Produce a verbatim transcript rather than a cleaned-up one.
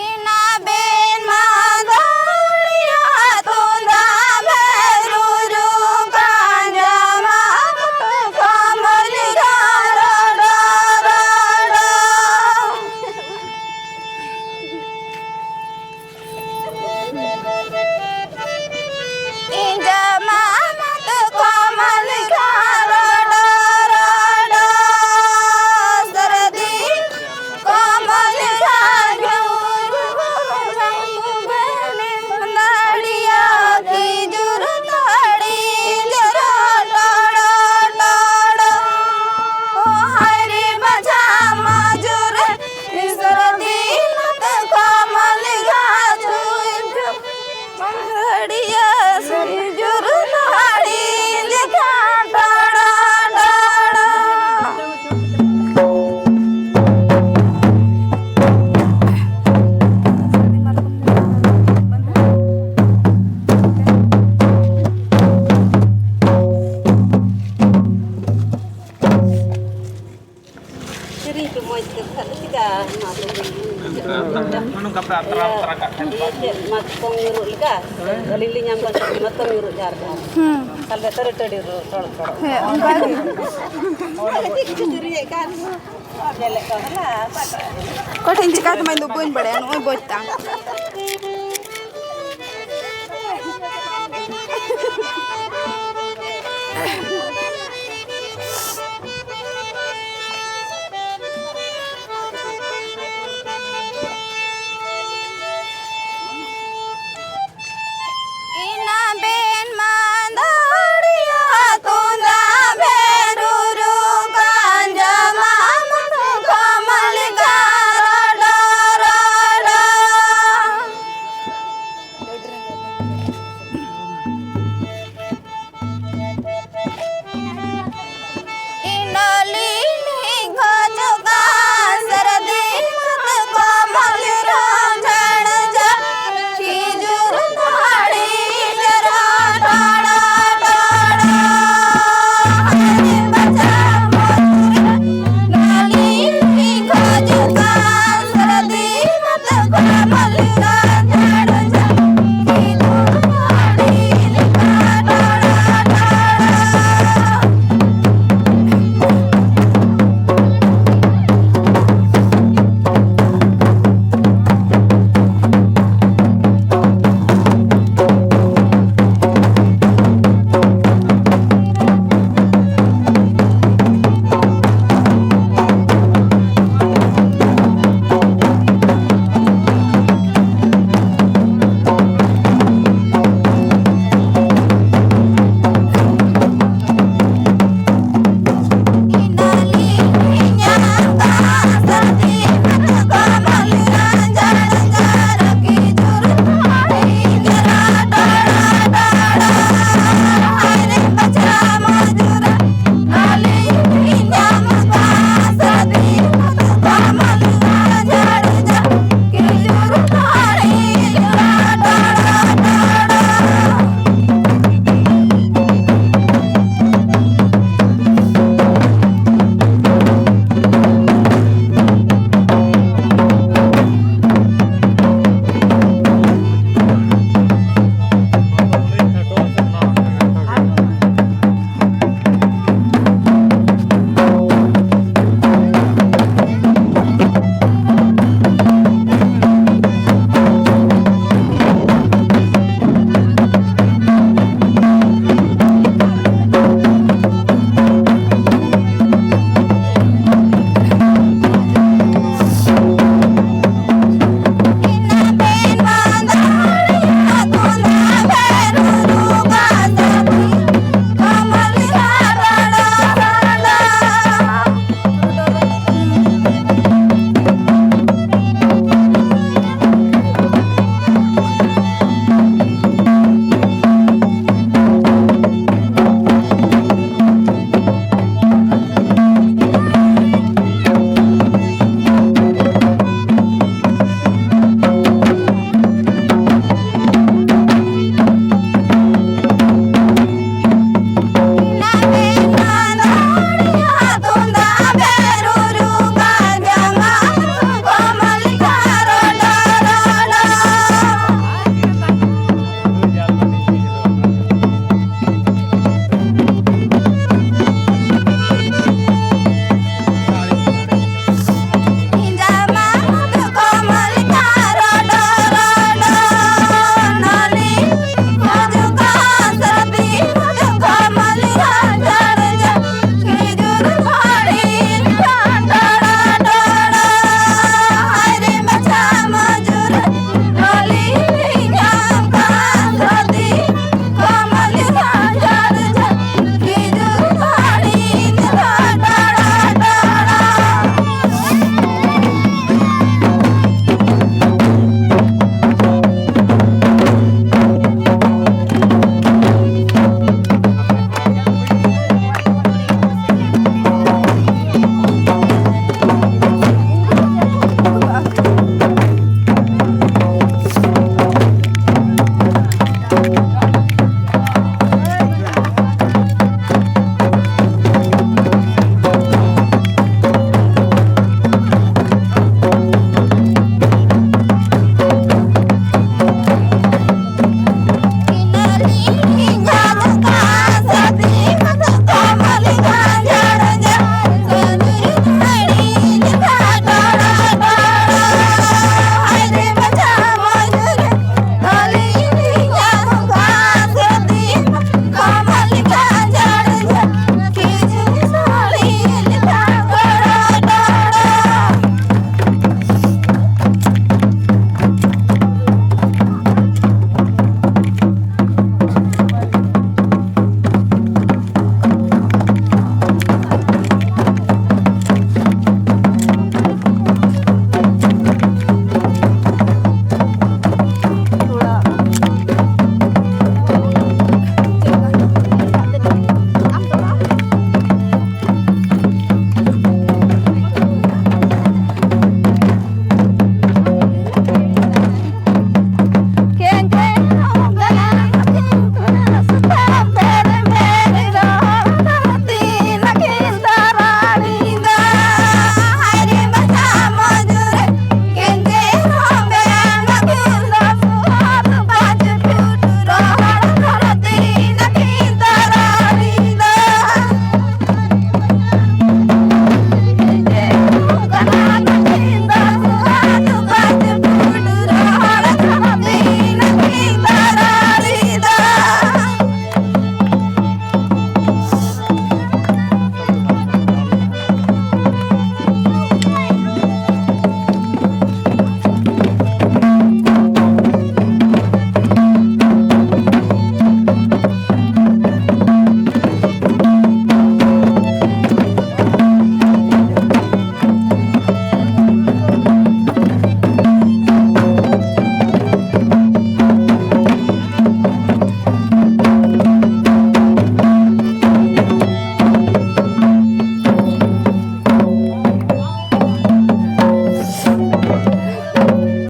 ᱤᱱᱟ ᱵᱮᱱ ᱢᱟ ᱫᱟᱲᱤᱭᱟ ᱛᱩᱫᱟ ᱢᱮᱨᱩᱨᱩ ᱠᱟᱸᱡᱟ ᱢᱟ ᱠᱚᱢᱚᱞ ᱜᱟᱨᱚ ᱰᱚ ᱰᱚ ᱰᱚ᱾ ᱤᱧ ᱡᱟᱢᱟ ᱢᱟᱛ ᱠᱚᱢᱚᱞ ᱜᱟᱨᱚ ᱰᱚ ᱰᱚ ᱰᱚ᱾ ᱥᱟᱨᱫᱤ ᱠᱚᱢᱚᱞ ᱜᱟᱡᱚᱨ ᱫᱟᱲᱤᱭᱟ ᱠᱷᱤᱡᱩᱨ ᱛᱟᱲᱤ ᱡᱚᱨᱚ ᱴᱚᱲᱚ ᱴᱚᱲᱚ᱾ ᱦᱟᱭ ᱨᱮ ᱵᱟᱡᱟ ᱢᱟᱡᱩᱨ ᱥᱟᱨᱫᱤ ᱢᱟᱛ ᱠᱚᱢᱚᱞ ᱜᱟᱡᱚᱨ ᱫᱟᱲᱤᱭᱟ ᱠᱷᱤᱡᱩᱨ ᱛᱟᱲᱤ ᱞᱮᱠᱟ ᱴᱚᱲᱚ ᱴᱚᱲᱚ᱾ ᱥᱮᱨᱮᱧ ᱠᱚ ᱢᱚᱡᱽ ᱛᱮ ᱵᱟᱠᱷᱟᱡ ᱫᱚ ᱪᱮᱫᱟᱜ ᱱᱚᱣᱟ ᱠᱚ ᱱᱚᱝᱠᱟ ᱯᱮ ᱟᱛᱨᱟ ᱟᱛᱨᱟ ᱠᱟᱜ ᱠᱷᱟᱱ ᱫᱚ᱾ ᱪᱮᱫ ᱢᱟᱛᱠᱚᱢ ᱧᱩᱨᱩᱜ ᱞᱮᱠᱟ? ᱟᱹᱞᱤᱧ ᱞᱤᱧ ᱧᱟᱢ ᱠᱟᱱ ᱛᱟᱦᱮᱸᱫ ᱢᱟᱛᱠᱚᱢ ᱧᱩᱨᱩᱜ ᱡᱷᱟᱨ ᱡᱷᱟᱨ᱾ ᱦᱩᱸ᱾ ᱛᱟᱦᱞᱮ ᱛᱟᱹᱨᱤ ᱴᱟᱹᱲᱤ ᱨᱚᱲ ᱨᱚᱲ᱾ ᱦᱮᱸ, ᱚᱱᱠᱟ ᱜᱮ᱾ ᱪᱮᱫ ᱠᱚ ᱥᱮᱨᱮᱧᱮᱫ ᱠᱟᱱ? ᱧᱮᱞᱮᱫ ᱠᱚᱣᱟ ᱦᱚᱞᱟ᱾ ᱚᱠᱟ ᱴᱷᱮᱱ ᱪᱤᱠᱟ ᱛᱟᱢᱟ ᱤᱧ ᱫᱚ ᱵᱟᱹᱧ ᱵᱟᱲᱟᱭᱟ, ᱱᱚᱜᱼᱚᱭ ᱵᱚᱡ ᱛᱟᱢ᱾